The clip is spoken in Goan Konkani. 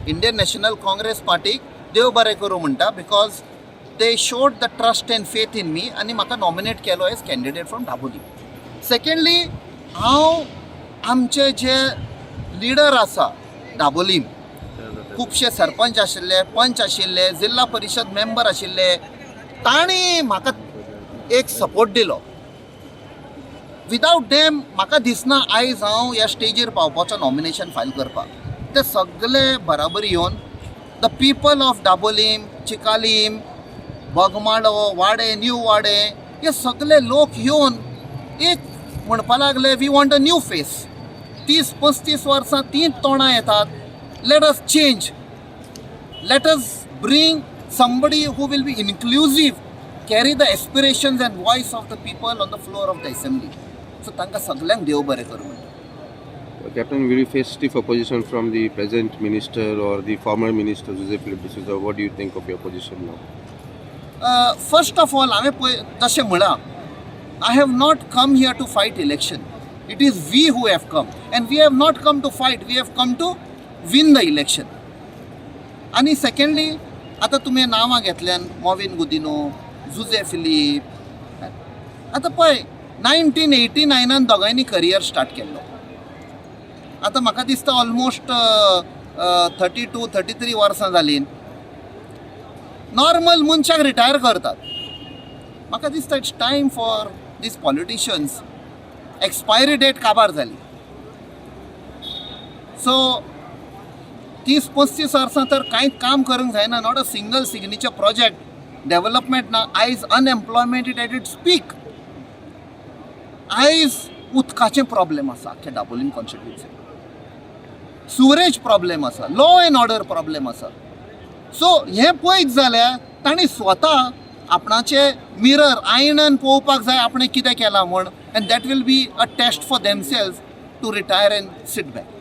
इंडियन नॅशनल काँग्रेस पार्टीक देव बरें करूं म्हणटा, because they showed the trust and faith in me आनी म्हाका नॉमिनेट केलो as candidate from Dabolim. Secondly, हांव आमचे जे लिडर आसा दाबोलीम, खुबशे सरपंच आशिल्ले, पंच आशिल्ले, जिल्हा परिशद मेंबर आशिल्ले, तांणी म्हाका एक सपोर्ट दिलो. विदावट देम म्हाका दिसना आयज हांव ह्या स्टेजीर पावपाचो नॉमिनेशन फायल करपाक. ते सगळे बराबर येवन, the people of Dabolim, Chicalim, Bogmalo, वाडे, न्यू वाडे, हे सगळे लोक येवन एक म्हणपा लागले, "We want a new face. 30-35 वर्सां तींच तोंडां येतात. Let us change. Let us bring somebody who will be inclusive, carry the aspirations and voice of the people on the floor of the assembly." So तांकां सगल्यांक देव बरें करूं म्हणटा. Captain, will you face stiff opposition from the present minister or the former minister Jose Philip D'Souza? What do you think of your position now? First of all, हांवें पळय तशें म्हळां, I have not come here to fight election. It is we who have come, and we have not come to fight, we have come to win the election. आनी सेकंडली, आतां तुमी नांवां घेतल्यान, मॉविन गुदिनो, जुजे फिलीप, आतां पळय, 1989नान दोगांयनी करियर स्टार्ट केल्लो. आतां म्हाका दिसता ऑलमोस्ट 32-33 वर्सां जालीं. नॉर्मल मनशाक रिटायर करतात. म्हाका दिसता it's time for these politicians. Expiry date काबार जाली. सो 30-35 वर्सां तर कांयच काम करूंक जायना. Not a single signature project, development ना. आयज unemployment is at its peak. आयज उदकाचें प्रॉब्लेम आसा आख्ख्या दाबोलीम कॉन्स्टिट्युन्सी, सिवरेज प्रॉब्लेम आसा, लॉ एंड ऑर्डर प्रॉब्लेम आसा. सो हें पळयत जाल्यार तांणी स्वता आपणाचे मिरर आयणान पळोवपाक जाय आपणें कितें केलां म्हूण, and that will be a test for themselves to retire and sit back.